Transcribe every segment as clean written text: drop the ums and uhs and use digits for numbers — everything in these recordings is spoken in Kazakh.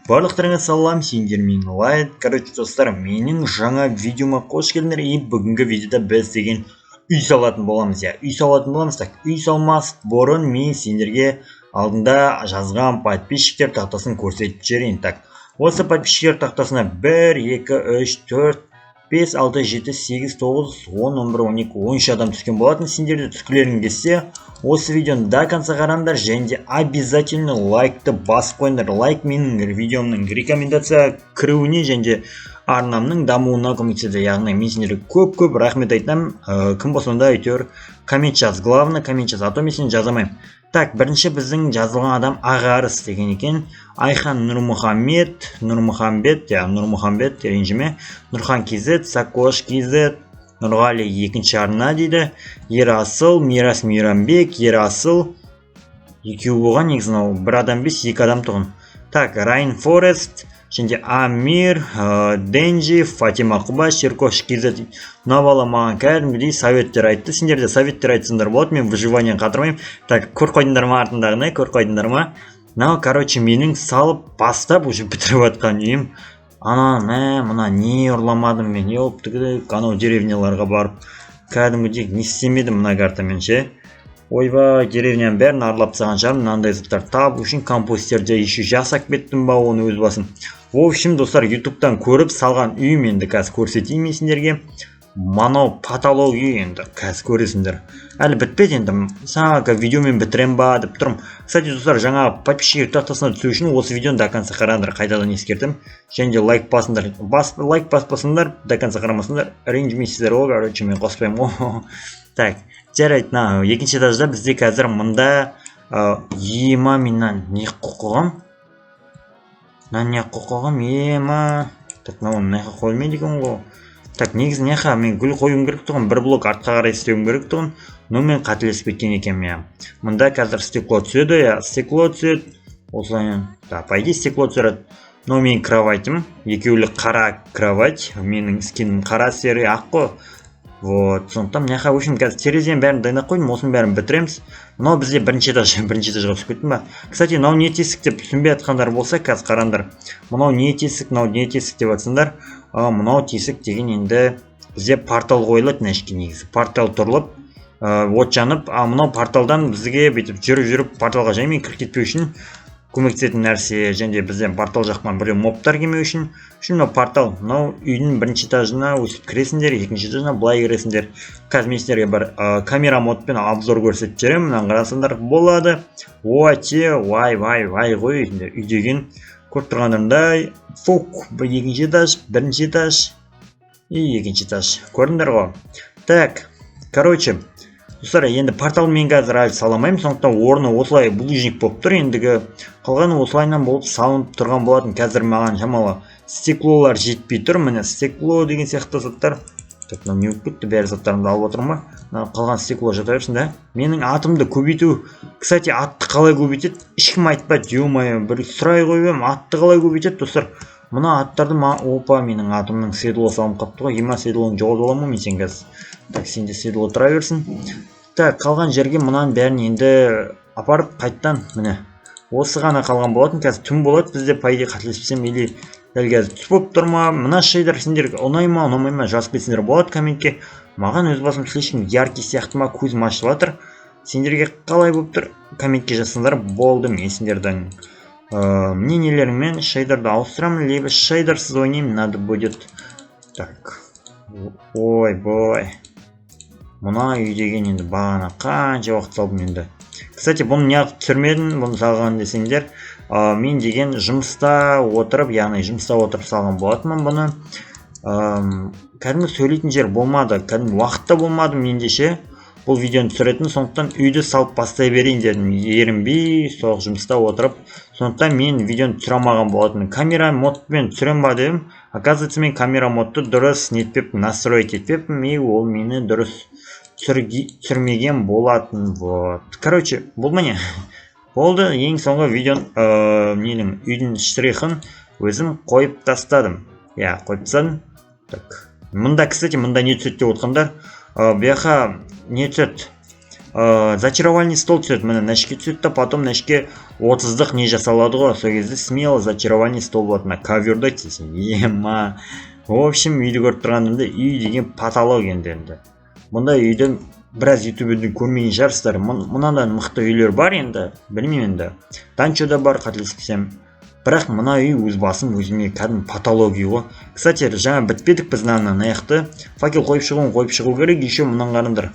Барлықтарыңа салам, сендер мен Лайт. Короче, достар, менің жаңа видеома қош келдіңдер. И бүгінгі видеода біз деген үй салатын боламыз, иә, үй салатын боламыз. Так, үй салмас бұрын мен сендерге алдында жазған подписчиктер тақтасын көрсетіп жіберейін. Так, осы подписчиктер тақтасына 1, 2, 3, 4, 5, 6, 7, 8, 9, 10, 11, 12, 13 адам түскен болатын. Сендер де түскілерің келсе, осы видеоны до конца қараңдар және де обязательно лайкты басып қойыңдар. Лайк менің видеомның рекомендация кіруіне және де арнамның дамуына көмектеседі. Яғни мен сендерге көп-көп рахмет айтамын. Кім болсаң да, әйтеуір коммент жаз. Главное, коммент жаз, а то мен сені жаза алмаймын. Так, бірінші біздің жазылған адам Ағарыс деген екен. Айхан Нұрмұхаммед, Нұрмұхамбет, иә, Нұрмұхамбет, ренжіме. Нұрхан KZ, Сакош KZ, Нұрғали екінші арна дейді. Ерасыл, Мирас Мейрамбек, Ерасыл. Екеуі болған негізі, мынау бір адам емес, екі адам тұғын. Так, Райн Форест, және де Амир, Денджи, Фатима Құба, Шеркош KZ. Мына бала маған кәдімгідей советтер айтты. Сендер де советтер айтсаңдар болады, мен выживание қатырмаймын. Так, көріп қойдыңдар ма артындағыны, көріп қойдыңдар ма? Мынау, короче, менің салып бастап уже бітіріп жатқан үйім. Ана, мә, мына не ұрламадым мен, ёптігідік, анау деревняларға барып кәдімгідей не істемедім мына картамен ше. Ойбай, деревняның бәрін аралап тастаған шығармын мынандай заттар табу үшін. Компостерде еще жасап кеттім ба оны өз басым. В общем, достар, Ютубтан көріп салған үйім, енді қазір көрсетейін мен сендерге. Мынау потолок үй, енді қазір көресіңдер. Әлі бітпеді енді, саған видеомен бітірем ба деп тұрмын. Кстати, достар, жаңа подписчиктер тақтасына түсу үшін осы видеоны до конца қараңдар, қайтадан ескертемін. Және де лайк басыңдар. Бас, лайк баспасаңдар, до конца қарамасаңдар, ренжімейсіздер ғой, короче, мен қоспаймын ғой. Так, жарайды, мына екінші этажда бізде қазір мында ема, мен мынаны не қойып қойғанмын? Мынаны не қойып қойғанмын, ема? Так, мынау мына жаққа қойылмайды екен ғой. Так, негізі мына жаққа мен гүл қоюым керек тұғын, бір блок артқа қарай істеуім керек тұғын, но мен қателесіп кеткен екенмін, иә. Мында қазір стекло түседі, иә, стекло түседі осылай. Да, по идее, стекло түсіреді. Мынау менің кроватім, екеулі қара кровать. Менің скинім қара, серый, ақ қой. Вот, сондықтан мына жаққа, в общем, қазір терезенің бәрін дайындап қойдым, осының бәрін бітіреміз. Мынау бізде бірінші этаж. Бірінші этажға түсіп кеттім ба? Кстати, мынау не тесік деп түсінбей жатқандар болса, қазір қараңдар. Мынау не тесік, мынау не тесік деп жатсаңдар, мынау тесік деген енді бізде портал қойылады мына жерге. Негізі портал тұрылып, от жанып, а мынау порталдан бізге бүйтіп жүріп жүріп порталға жаймен кіріп кетпеу үшін көмектесетін нәрсе. Және де бізден портал жақтан біреу мобтар келмеу үшін мынау портал. Мынау үйдің бірінші этажына өсіп кіресіңдер, екінші этажына былай кіресіңдер. Қазір мен сендерге бір камера модпен обзор көрсетіп жіберемін, мынаны қарасаңдар болады. Өте вай вай вай ғой енді үй деген, көріп тұрғандарыңдай. Фук, екінші этаж, бірінші этаж и екінші этаж, көрдіңдер ғой. Так, короче, достар, енді портал мен қазір әлі сала алмаймын, сондықтан орны осылай булыжник болып тұр. Ендігі қалғаны осылайынан болып салынып тұрған болатын. Қазір маған шамалы стеклолар жетпей тұр, міне, стекло деген сияқты заттар. Так, мынау не болып кетті, бәрі заттарымды алып отырмын ба? Мына қалған стекло жата берсін да. Менің атымды көбейту, кстати, атты қалай көбейтеді, ешкім айтпады. Е мое, бір сұрай қойып едім, атты қалай көбейтеді, достар? Мына аттарды ма? Опа, менің атымның седлосы алынып қалыпты ғой. Ема, седлоны жоғалтып аламын ғой мен сен қазір. Так, сенде седло тұра берсін. Так, қалған жерге мынаның бәрін енді апарып қайттан, міне, осы ғана қалған болатын. Қазір түн болады бізде, по идее, қателеспесем, или дәл қазір түс болып тұр ма? Мына шейдер сендерге ұнай ма, ұнамай ма, жазып кетсеңдер болады комментке. Маған өз басым слишком яркий сияқты ма, көзім ашып жатыр. Сендерге қалай болып тұр, комментке жазсаңдар болды. Мен сендердің мнениелеріңмен шейдерді ауыстырамын либо шейдерсіз ойнаймын, надо будет. Так, ойбой, мына үй деген енді бағана қанша уақыт салдым енді. Кстати, бұны неғып түсірмедім, бұны салған десеңдер, мен деген жұмыста отырып, яғни жұмыста отырып салған болатынмын бұны. Кәдімгі сөйлейтін жер болмады, кәдімгі уақыт та болмады менде ше бұл видеоны түсіретін. Сондықтан үйді салып бастай берейін дедім ерінбей, сол жұмыста отырып. Сондықтан мен видеоны түсіре алмаған болатынмын. Камера модпен түсірем ба дедім, оказывается, мен камера модты дұрыс нетпеппін, настроить етпеппін, и ол мені дұрыс түсірмеген болатын. Вот, короче, бұл міне болды. Ең соңғы видеоның, ненің, үйдің штрихын өзім қойып тастадым, иә, қойып тастадым. Так, мында, кстати, мында не түседі деп отқандар, бұл жаққа не түседі? Зачаровальный стол түседі, міне, мына жерге түседі да, потом мына жерге 30-дық не жасалады ғой, сол кезде смело зачарование стол болады. Мына коверді айтшы сен, ема. В общем, үйді көріп тұрғанымда, үй деген потолок енді. Бұндай үйді біраз ютуберден көрмеген шығарсыздар. Мынадан мықты үйлер бар енді, білмеймін енді. Данчода бар, қателеспесем. Бірақ мына үй өз басым өзіме кәдімгі потолок үй ғой. Кстати, жаңа бітпедік біз мынаны, мына жақты факел қойып шығуын қойып шығу керек. Еще мынаны қараңдар,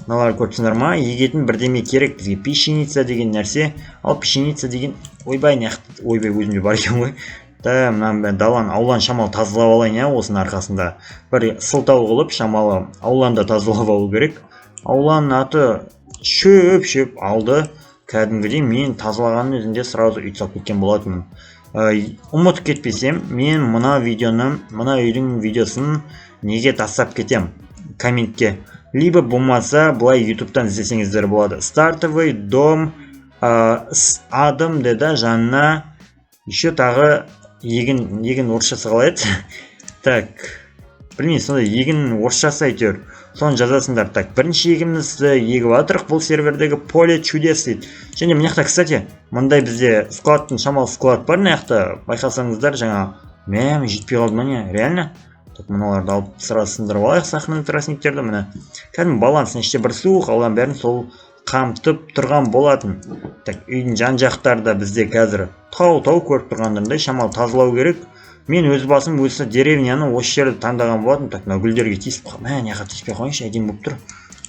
мыналарды көріп тұрсыңдар ма? Егетін бірдеме керек бізге, пшеница деген нәрсе. Ал пшеница деген, ойбай, мына жақта, ойбай, өзімде бар екен ғой да. Мынаны, даланы, ауланы шамалы тазалап алайын, иә. Осының арқасында бір сылтау қылып, шамалы ауланы да тазалап алу керек. Ауланың аты шөп шөп алды кәдімгідей. Мен тазалағанның өзінде сразу үй салып кеткен болатынмын. Ұмытып кетпесем, мен мына видеоны, мына үйдің видеосын неге тастап кетем, комментке, либо болмаса былай ютубтан іздесеңіздер болады. «Стартовый дом с адом» деді, жанына еще тағы егін, егін орысшасы қалай еді? Так, білмеймін, сондай егін орысшасы әйтеуір, соны жазасыңдар. Так, бірінші егінімізді егіп жатырық бұл сервердегі «Поле чудес» дейді. Және мына жақта, кстати, мындай бізде складтың, шамалы склад бар мына жақта, байқасаңыздар. Жаңа мә, жетпей қалды ма, не, реально? Так, мыналарды алып, сразу сындырып алайық сахарный тростниктерді. Міне, кәдімгі баланс, іште бір су, қалған бәрін сол қамтып тұрған болатын. Так, үйдің жан жақтары да бізде қазір тау тау, көріп тұрғандарындай, шамалы тазалау керек. Мен өз басым осы деревняны, осы жерді таңдаған болатынмын. Так, мына гүлдерге тиісіп, мә, мына жаққа тиіспей ақ қояйыншы, әдемі болып тұр,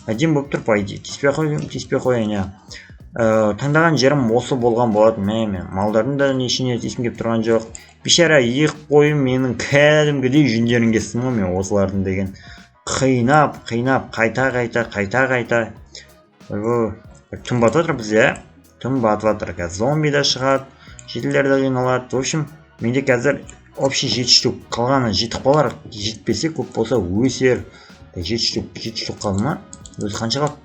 әдемі болып тұр, по идее. Тиіспей ақ қояйын, тиіспей қояйын, иә. Таңдаған жерім осы болған болатын. Мә, мен малдардың да нешіне тиіскім келіп тұрған жоқ, бейшара егіп қойым менің кәдімгідей жүндерін кестім ғой мен осылардың деген, қинап қинап, қайта қайта, қайта қайта. Ойбой, түн батып жатыр бізде, иә, түн батып жатыр. Қазір зомби да шығады, жителдер де қиналады. В общем, менде қазір общий жеті штук, қалғаны жетіп қалар, жетпесе, көп болса, өсер. Жеті штук, жеті штук қалды ма өзі? Қанша қалды?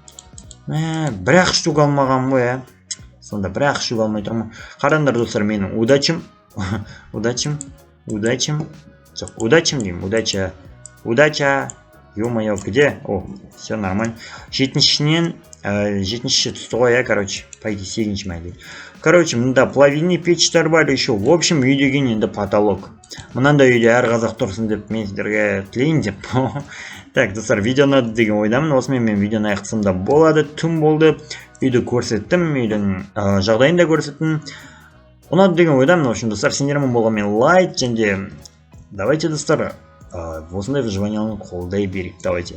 Мә, бір ақ штук алмағанмын ғой, иә. Сонда бір ақ штук алмай тұрмын. Қараңдар, достар, менің удачам, удачам, удачам жоқ, удачам деймін, удача, удача. Ё-моё, где? О, все нормально. Жетіншінен жетіншісі түсті ғой, иә. Короче, по идее сегізінші ма? Короче, мында плавильный печьтар бар еще. В общем, үй деген енді потолок. Мынандай үйде әр қазақ тұрсын деп мен сіздерге тілейін деп. Так, достар, видео ұнады деген ойдамын. Осымен мен видеоны аяқтасам да болады. Түн болды, үйді көрсеттім, үйдің жағдайын да көрсеттім. Ұнады деген ойдамын. В общем, достар, сендермен болған мен, Лайт. Және де давайте, достар, осындай выживанияны қолдай берейік, давайте.